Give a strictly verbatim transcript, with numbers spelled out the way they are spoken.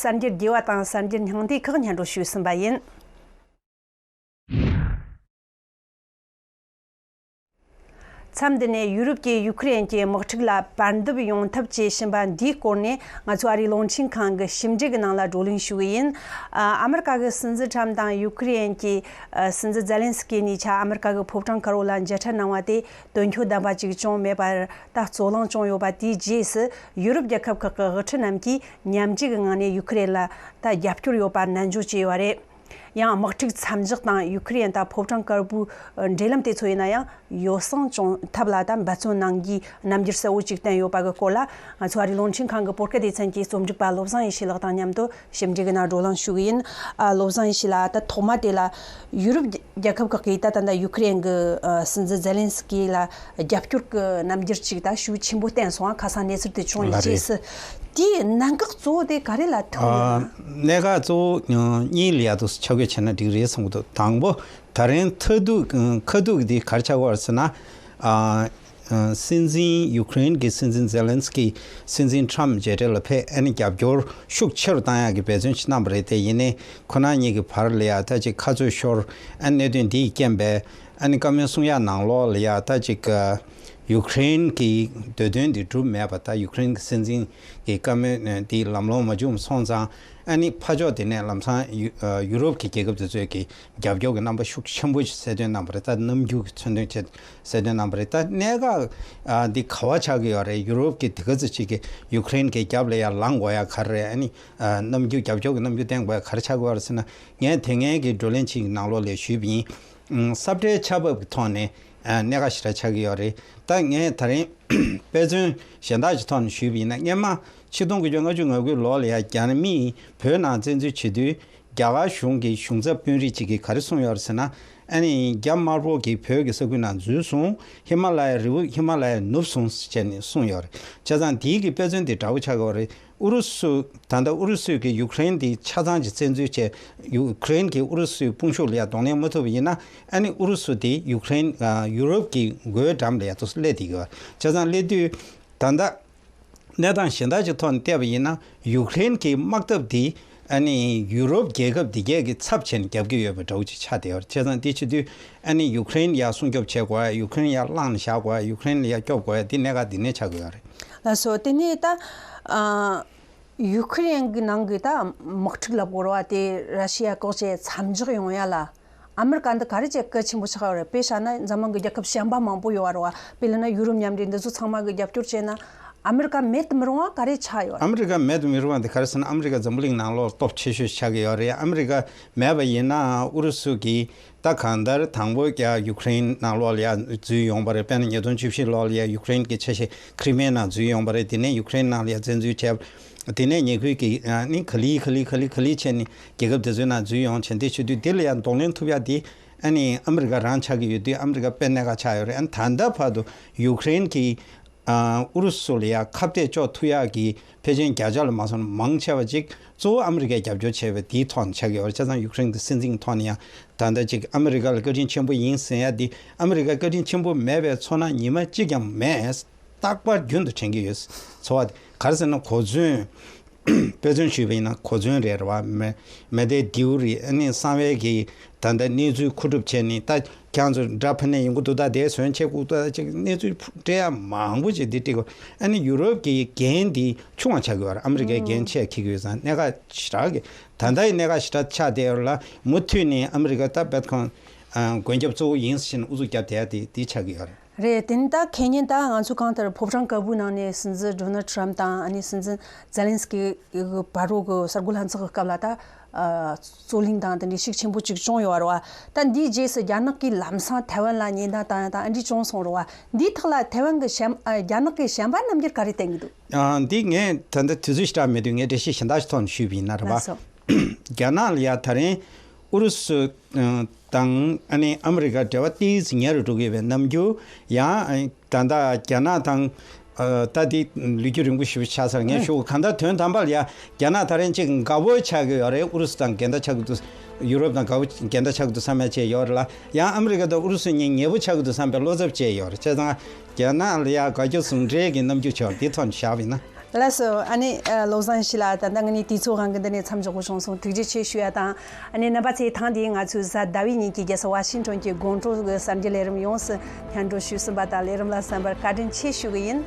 གསར་འགྱུར་རྒྱས་པ་དང་གསར་འགྱུར་སྙིང་བསྡུས་ཁག་སྙན་སྒྲོན་ཞུས་ཟིན་པ་ཡིན། མཚམས་འདི་ནས་ཡུ་རོབ་ཀྱིས་ཡུ་ཁུ་རེན་གྱི་དམག་འཁྲུག་ལ་བར་འདུམ་ཡོང་ཐབས་བྱེད་བཞིན་པ་འདིའི་སྐོར་ནས་ང་ཚོ་ཨ་རིའི་རླུང་འཕྲིན་ཁང་གི་ཞིབ་འབྲི་གི་ནང་ལ་བགྲོ་གླེང་ཞུ་གི་ཡིན། ཨ་ཨ་མི་རི་ཀ་གི་སྲིད་འཛིན་ཁྲམ་དང་ཡུ་ཁུ་རེན་གྱི་ཨ་སྲིད་འཛིན་ཛེ་ལན་སི་ཀི་གཉིས་ཆ་ཨ་མི་རི་ཀ་གི་ཕོ་བྲང་དཀར་པོ་ལ་མཇལ་འཕྲད་གནང་བ་དེ་དོན་འཁྱོལ་ལྡན་པ་ཅིག་བྱུང་མེད་པར་ད་རྩོད་གླེང་བྱུང་ཡོད་པ། དེའི་རྗེས་སུ་ཡུ་རོབ་རྒྱལ་ཁབ་ཁག་གི་དབུ་ཁྲིད་རྣམས་ཀྱིས་མཉམ་འབྲེལ་གྱི་ངང་ནས་ཡུ་ཁུ་རེན་ལ་ད་རྒྱབ་སྐྱོར་ཡོད་པར་ནན་བརྗོད་བྱས་ཡོད་པ་རེད། ཡང་དམག་འཁྲུག་མཚམས་འཇོག་དང་ཡུ་ཁུ་རེན་དང་ཕོ་བྲང་དཀར་པོའི་འབྲེལ་ལམ་དེ་ཚོ་ཡིན་ན་ཡང་ཡོ་བསྲང་བྱུང་ཐབས་ལ་ད་འབད་བརྩོན་གནང་རྒྱུའི་རྣམ་འགྱུར་གསལ་བོ་ཅིག་བསྟན་ཡོད་པ་གི་སྐོར་ལ་ང་ཚོ་ཨ་རིའི་རླུང་འཕྲིན་ཁང་གི་བོད་སྐད་སྡེ་ཚན་གྱི་རྩོམ་སྒྲིག་པ་བློ་བཟང་ཡེ་ཤེས་ལགས་དང་མཉམ་དུ་ཞིབ་འབྲི་གི་ནང་བགྲོ་གླེང་ཞུ་གི་ཡིན། ཨ་བློ་བཟང་ཡེ་ཤེས་ལགས། ད་ཐོག་མ་དེ་ལ་ཡུ་རོབ་རྒྱལ་ཁབ་ཁག་གིས་ད་ད་ལྟ་ཡུ་ཁུ་རེན་གྱི་ཨ་སྲིད་འཛིན་ཛེ་ལན་སི་ཀི་ལ་རྒྱབ་སྐྱོར་གྱི་རྣམ་འགྱུར་ཅིག་ད་ཤུགས་ཆེན་པོ་བསྟན་སོང་། ཁ་སང་གནས་ཚུལ་དེ་བྱུང་ཡི་ལ་རེད། རྗེས་སུ་དེའི་གནད་འགག་གཙོ་བོ་དེ་ག་རེ་ལ་ཐུག་ཡོད་ན། གནད་འགག་གཙོ་བོ་གཉིས་ལ་ཡ་ཐུག་ཆ་བགོས་བྱས་ན་འགྲིག་རེད་བསམ་གྱི་འདུག། དང་པོ་ད་རིང་ཐ་དུག་ཁ་ཐུག་འདི་ག་རེ་ཆགས་ཀྱི་ཡོད་རེད་ཟེར་ན། ཨ་ཨ་སྲིད་འཛིན་ཡུ་ཁུ་རེན་གྱི་སྲིད་འཛིན་ཛེ་ལན་སི་ཀི་སྲིད་འཛིན་ཁྲམ་མཇལ་འཕྲད་ལ་ཕེབས། ཨ་ནི་རྒྱབ་སྐྱོར་ཤུགས་ཆེ་རུ་བཏང་ཡག་གི་འབད་བརྩོན་ཞིག་གནང་བ་རེད། དེ་ཡིན་ནའི་ཁོ་རང་གཉིས་ཀྱི་བར་ལ་ཡ་ད་ཅིག་ཁ་རྩོད་ཤོར། ཨ་གནད་དོན་འདི་ཡི་རྐྱེན་པས་ཨ་ནི་བཀའ་མོལ་གསུང་ཡག་ནང་ལོགས་ལ་ཡ་ད་ཅིག་ཡུ་ཁུ་རེན་གྱི་འདོད་དོན་འདི་འགྲུབ་མེད་པ། ད་ཡུ་ཁུ་རེན་གྱི་སྲིད་འཛིན་གྱི་བཀའ་མོལ་འདི་ལམ་ལྷོང་མ་བྱུང་སོང་ཙང་། ཨ་ནི་ཕར་ཕྱོགས་དེ་ནས་ལམ་སང་ཡུ་ཡུ་རོབ་ཀྱི་རྒྱལ་ཁབ་དེ་ཚོས་ཀྱི་རྒྱབ་སྐྱོར་གྱི་རྣམ་པ་ཤུགས་ཆེན་པོ་ཞིག་གསལ་སྟོན་གནང་བ་རེད། ད་རྣམ་འགྱུར་གྱི་མཚོན་དོན་བྱས་གསལ་སྟོན་གནང་བ་རེད། ད་གནད་འགག་ཨ་འདི་ག་བ་ཆགས་ཀྱི་ཡོད་རེད། ཡུ་རོབ་ཀྱི་དེ་ག་ཚོད་ཅིག་གིས་ཡུ་ཁུ་རེན་གྱི་རྒྱབ་ལ་ཡར་ལངས་དགོས་ཡ་ག་རེ་རེད། ཨ་ནི་ཨ་རྣམ་འགྱུར་རྒྱབ་སྐྱོར་གྱི་རྣམ་འགྱུར་བསྟན་དགོས་ཡ་ག་རེ་ཆགས་ཀྱི་ཡོད་རེད་ཟེར་ན། ངས་དེ་སྔའི་གི་བགྲོ་གླེང་ཅིག་གི་ནང་ལོགས་ལ་ཞུས་པ་ཡིན། ཨ་ས་བཀྲའི་ཆར་འབབ་ཀྱི་ཐོག་ནས་ཨ་གནད་འགག་ཞེ་དྲག་ཆགས་ཀྱི་ཡོད་རེད། ད་ངས་ད་རིང་དཔེ་མཚོན་གཞན་དག་ཅིག་ཐོག་ནས་ཞུས་པ་ཡིན་ན། སྔོན་མ་ཆིག་སྟོང་དགུ་བརྒྱ་ལྔ་བཅུ་ང་དགུའི་ལོ་ལ་ཡ་རྒྱ་མིས་བོད་ནང་བཙན་འཛུལ་བྱེད་དུས། རྒྱ་གར་གཞུང་གི་གཞུང་ཚབ་དཔོན་རིགས་གཅིག་གིས་ག་རེ་གསུངས་ཡོད་རེད་ཟེར་ན། ཨ་ནི་རྒྱ་དམར་པོ་གིས་བོད་ཀྱི་ས་ཁུལ་ནང་འཛུལ་སོང་། ཧི་མ་ལ་ཡའི་རི་བོ་ཧི་མ་ལ་ཡ་ནུབ་སོང་ཟེར་ནས་གསུངས་ཡོད་རེད། བྱས་ཙང་དེའི་གི་དཔེ་མཚོན་དེ་འདྲ་བོ་ཆགས་ཀྱི་ཡོད་རེད། ཨུ་རུ་སུ། ད་ལྟ་ཨུ་རུ་སུས་ཀྱིས་ཡུ་ཁུ་རེན་དེ་ཆ་ཚང་ཅིག་བཙན་འཛུལ་བྱས། ཡུ་ཁུ་རེན་གྱིས་ཨུ་རུ་སུའི་དཔུང་ཤུགས་ལ་ཡ་གདོང་ལེན་མ་ཐུབ་པ་ཡིན་ན། ཨ་ནི་ཨུ་རུ་སུ་དེ་ཡུ་ཁུ་རེན་ཨ་ཡུ་རོབ་ཀྱི་མགོའི་འགྲམ་ལ་ཡ་ཏོག་ཙམ་སླེབས་བསྡད་ཀྱི་ཡོད། བྱས་ཙང་སླེབས་དུས་ད་ལྟ་གནས་སྟངས་གཞན་དག་ཅིག་ཐོག་ནས་བལྟས་པ་ཡིན་ན། ཡུ་ཁུ་རེན་གྱི་དམག་འཐབ་འདི་ཨ་ནི་ཡུ་རོབ་རྒྱལ་ཁབ་འདི་གས་ཀྱི་ཚབ་བྱས་ནས་རྒྱབ་ཀྱི་ཡོད་པའི་འདྲ་བོ་ཅིག་ཆགས་བསྡད་ཡོད་རེད། བྱས་ཙང་དེ་བྱེད་དུས་ཨ་ནི་ཡུ་ཁུ་རེན་ཡར་སྲུང་སྐྱོབ་བྱེད་དགོས་ཡ། ཡུ་ཁུ་རེན་ཡར་བླངས་ནས་བཞག་དགོས་ཡ། ཡུ་ཁུ་རེན་ལ་ཡར་སྐྱོབ་དགོས་ཡ། འདི་གནད་འགག་འདི་ནས་ཆགས་ཀྱི་ཡོད་རེད། ལགས་སོ། དེ་ནས་ད་ཨ་ཡུ་ཁུ་རེན་གྱི་ནང་གི་ད་དམག་འཁྲུག་ལབ་དགོས་རེད་བ། དེ་ར་ཤི་ཡ་བཀག་ཆ་མཚམས་འཇོག་ཡོང་ཡ་ལ་ཨ་མི་རི་ཀ་འདི་ག་རེ་བྱས་གལ་ཆེན་པོ་ཆགས་ཡོད་རེད། དཔེ་བཞག་ན་འཛམ་གླིང་གི་རྒྱལ་ཁབ་གཞན་པ་མང་པོ་ཡོད་རེད་བ། དཔེ་ལབ་ན་ཡུ་རོབ་མཉམ་འབྲེལ་འདི་ཚོ་ཚང་མ་གི་རྒྱབ་སྐྱོར་བྱས་ན་ཨ་མི་རི་ཀ་མེད་དུ་མི་རུང་བ་ག་རེ་ཆགས་ཡོད་རེད། ཨ་མི་རི་ཀ་མེད་དུ་མི་རུང་བ་འདི་ག་རེ་ཟེར་ན། ཨ་མི་རི་ཀ་འཛམ་བུ་གླིང་ནང་ལོགས་སྟོབས་ཆེ་ཤོས་ཆགས་ཀྱི་ཡོད་རེད། ཨ་མི་རི་ཀ་མེད་པ་ཡིན་ན་ཨུ་རུ་སུ་གིས་ད་གང་ལྟར་དང་པོ་ཡ་ཡུ་ཁུ་རེན་ནང་ལོགས་ལ་ཡ་འཛུལ་ཡོང་བ་རེད། དཔེར་ན་ཉིས་སྟོང་བཅུ་བཞི་ལོ་ལ་ཡ་ཡུ་ཁུ་རེན་གྱི་ཆ་ཤས་ཁི་རི་མེ་ནང་འཛུལ་ཡོང་བ་རེད། དེ་ནས་ཡུ་ཁུ་རེན་ནང་ལ་ཡ་བཙན་འཛུལ་བྱས། དེ་ནས་ཉེ་ཁུལ་གྱི་ཨ་ནི་ག་ལེ་ག་ལེ་ག་ལེ་ག་ལེ་བྱས་ནས་རྒྱལ་ཁབ་དེ་ཚོའི་ནང་འཛུལ་ཡོང་བྱས། དེ་བྱེད་དུས་དེ་ལ་ཡ་གདོང་ལེན་ཐུབ་ཡ་དེ་ཨ་ནི་ཨ་མི་རི་ཀ་རང་ཆགས་ཀྱི་ཡོད་དུས། ཨ་མི་རི་ཀ་དཔེ་གནད་འགག་ཆགས་ཡོད་རེད། ཨ་ནི་ད་ལྟ་བར་དུ་ཡུ་ཁུ་རེན་གྱིས་ཨ་ཨུ་རུ་སུ་ལ་ཡ་ཁ་གཏད་གཅོག་ཐུབ་ཡག་གི་ཕལ་ཆེར་བརྒྱ་ཆ་ལ་མ་སོང་ན་མང་ཆེ་བ་ཅིག་གཙོ་བོ་ཨ་མི་རི་ཀས་རྒྱབ་སྐྱོར་བྱས་པའི་དེའི་ཐོག་ནས་ཆགས་ཀྱི་ཡོད་རེད། བྱས་ཙང་ཡུ་ཁུ་རེན་གྱི་སྲིད་འཛིན་གྱི་ཐོག་ནས་ཡང་ད་ལྟ་ཅིག་ཨ་མི་རི་ཀ་ལ་བཀའ་དྲིན་ཆེན་པོ་ཡིན་ཟེར་ཡ་དེ། ཨ་མི་རི་ཀ་བཀའ་དྲིན་ཆེན་པོ་མེད་པའི་ཚོར་སྣང་ཉི་མ་གཅིག་ཀྱང་མེད། རྟག་པར་རྒྱུན་དུ་དྲན་གྱི་ཡོད། ཚོར་བ་དེ་ག་རེ་ཟེར་ན། གོ་མཚོན། དཔེ་མཚོན་ཞུས་པ་ཡིན་ན་གོ་མཚོན་རེད་བ། མེ་མེ་མདའི་མདེའུ་རེད། ཨ་ནི་གསང་བའི་གི་ད་ལྟ་གནས་ཚུལ་མཁོ་སྒྲུབ་བྱས་ནས། ད་ཁྱེད་ཚོ་འདྲ་ཕ་ནས་ཡོང་གི་འདུག། ད་དེ་བཟོས་བྱས་ཁུག་ད་ཅིག་གནས་ཚུལ་སྤྲད་ཡ་མང་པོ་ཅིག་འདི་སྤྲད་དགོས། ཨ་ནི་ཡུ་རོབ་ཀྱི་འགན་འདི་ཆུང་བ་ཆགས་ཀྱི་ཡོད་རེད། ཨ་མི་རི་ཀའི་འགན་ཆེ་འཁྱེར་གྱི་ཡོད་ཙང་། གནད་འགག་ཞེ་དྲག་གི་ད་ལྟ་ཡི་གནད་འགག་ཞེ་དྲག་ཆགས་བསྡད་ཡོད་རེད་ལ། མུ་མཐུད་ནས་ཨ་མི་རི་ཀ་ད་བད་ཁོང་མགོན་སྐྱབས་གཙོ་བོ་ཡིན་ཟེར་ནས་ཨུ་ཚུགས་བརྒྱབ་བསྡད་ཡ་དེ་དེ་ཆགས་ཀྱི་ཡོད་རེད། རེད། དེ་ནི་ད་ཁེ་ཉིན་ད་ང་ཚོ་གང་ལྟར་ཕོ་བྲང་དཀར་པོའི་ནང་ནས་སྲིད་འཛིན་ཌོ་ནལ་ཊམ་དང་ཨ་ནི་སྲིད་འཛིན་ཛེ་ལན་སི་ཀི་གི་བར་རོ་གི་གསར་འགོད་ལྷན་ཚོགས་ཀྱི་སྐབས་ལ་ད་ཨ་རྩོད་གླེང་དང་དེ་འདྲའི་ཤུགས་ཆེན་པོ་ཅིག་བྱུང་ཡོད་རེད་བ། ད་འདིའི་རྗེས་སུ་རྒྱ་ནག་གིས་ལམ་སང་ཐའེ་ཝན་ལ་ཉེས་རྡུང་བཏང་ཡ་དང་ཨ་འདྲའི་བྱུང་སོང་རེད་བ། འདིའི་ཐོག་ལ་ཐའེ་ཝན་གྱི་བྱམས་ཨ་རྒྱ་ནག་གི་བྱམས་པ་རྣམ་འགྱུར་ག་རེ་བསྟན་གྱི་འདུག། ཨ་འདི་ངས་ད་ལྟ་དུས་ཚོད་ཞེ་དྲག་མེད་དུས་ངས་འགྲེལ་བཤད་གཞན་དག་ཞིག་ཐོག་ནས་ཞུས་པ་ཡིན་ན་རེད་བ། ལགས་སོ། རྒྱ་ནག་ལ་ཡ་ད་རིང་ཨུ་རུ་སུ་དང་ཨ་ནི་ཨ་མི་རི་ཀ་འབྲེལ་བ་ཏོག་ཙམ་ཉེ་རུ་འགྲོ་གི་ཡོད་པའི་རྣམ་འགྱུར། ཡང་ད་ལྟ་རྒྱ་ནག་དང་ཨ་ད་དེ་ལོ་རྒྱུས་རིང་པོ་ཞེ་པོ་ཆགས་ཚར། ངས་ཞུ་གང་ལྟར་དོན་དམ་པར་ཡ་རྒྱ་ནག་ད་རིང་ཅིག་དགའ་པོ་ཆགས་ཀྱི་ཡོད་རེད། ཨུ་རུ་སུ་དང་འགལ་ཟླ་ཆགས་ཀྱི་འདུག། ཡུ་རོབ་དང་དགའ་པོ་འགལ་ཟླ་ཆགས་ཀྱི་འདུག་བསམ་ཡ་ཅིག་ཡོད་རེད་ལ། ཡང་ཨ་མི་རི་ཀ་དང་ཨུ་རུ་སུ་གཉིས་ཉེ་པོ་ཆགས་ཀྱི་འདུག་བསམ་པའི་བློ་འཚབ་ཅིག་ཡོད་རེད། བྱས་ཙང་རྒྱ་ནག་ལ་ཡ་དགའ་སྐྱོ་ཟུང་འབྲེལ་གྱི་རྣམ་འགྱུར་ཆགས་འདི་ཐོག་ནས་བཞག་པ་ཡིན་ན། ལགས་སོ། ཨ་ནི་ཨ། བློ་བཟང་ཡེ་ཤེས་ལགས། ད་ལྟ་ངས་ནི་དུས་ཚོད་དབང་གིས་འདི་ནས་མཚམས་འཇོག་དགོས་བྱུང་སོང་། ཐུགས་རྗེ་ཆེ་ཞུ་ཡ་དང་། ཨ་ནི་རྣམ་པ་ཚོས་ཐེངས་འདིའི་ང་ཚོའི་གཟའ་ཟླ་བའི་ཉིན་གྱི་རྒྱལ་ས་ཝ་ཤིང་ཊོན་གྱི་དགོང་དྲོ་གི་གསར་འགྱུར་ལས་རིམ་ཡོངས་སུ་སྙན་སྒྲོན་ཞུས་ཟིན་པ་དང་། ལས་རིམ་ལ་གསན་པར་བཀའ་དྲིན་ཆེ་ཞུ་གི་ཡིན།